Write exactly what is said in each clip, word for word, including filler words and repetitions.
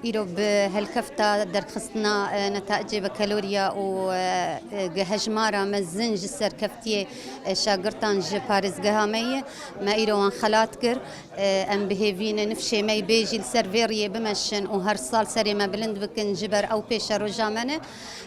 Îro bi helkefta derxistina, e, netayicê bekaloriya û, e, e, hejmara mezin ji serkeftiyê, e, şagirtan ji parêzgeha me ye. Me îro wan xelat kir. E, em bi hêvî ne nifşê me yê bê jî li ser vê riyê bimeşin û her sal serê me bilind bikin ji ber ew pêşeroja me ne.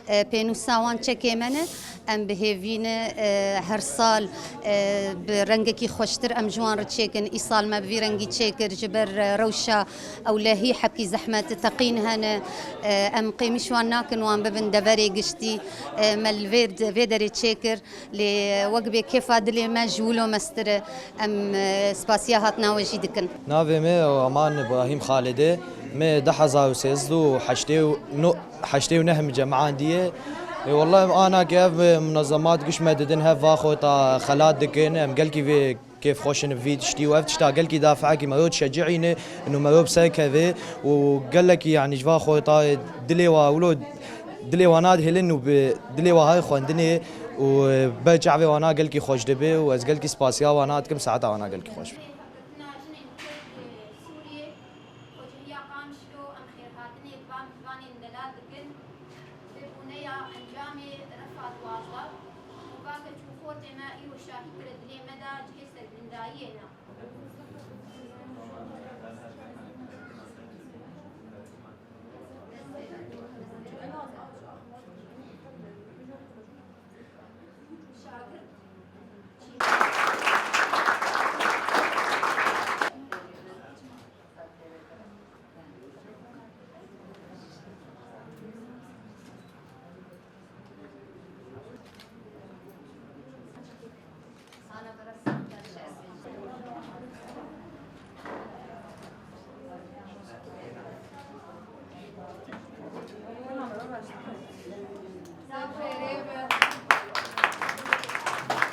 E, pênûsa wan çekê me ne. Em bi hêvî ne, e, her sal, e, bi rengekî xweştir em ji wan re çêkin. Îsal me bi vî rengî çêkir ji ber, e, rewşa ewlehî hepkî zehmet teqîn hene. E, em qêmîş wan nakin wan bibin deverê giştî. E, me li vê, vê derê çêkir. Lê wek bê kêfa dilê me ji wilo mestir e. Em, e, spasiya hatina we jî dikin. Navê me Aman Ibrahîm Xalid e. Me du hezar û sêzdeh û heştê û neh, heştê û neh min cemaandiye. E, wellahî em anakê ev, e, munezemat giş me didin, hev va xwe ta xelat dikin. Em gelkî vê kêfxweş in bi vî tiştî û ev tişta gelkî dafeekî me yo dişecihîne, û me yo bi ser keve û gelekî, yanî ji va xwe ta dilê wa wilo, dilê wana dihêlin û bi dilê wa hay xwendinê û ber çavê wana gelkî xweş dibe û ez gelkî spasiya wana dikim, saeta wana gelkî xweş be. Hevgirtina jinên Kurd li Sûriyê, Xwecihîya Qamişlo, em xêrhatinê bi van zivanên delal dikin. Bi bûneya encamê refa duwazdeh û va keç û xortê me îro şahî kire dilê me de cihê serbilindayiyê ne.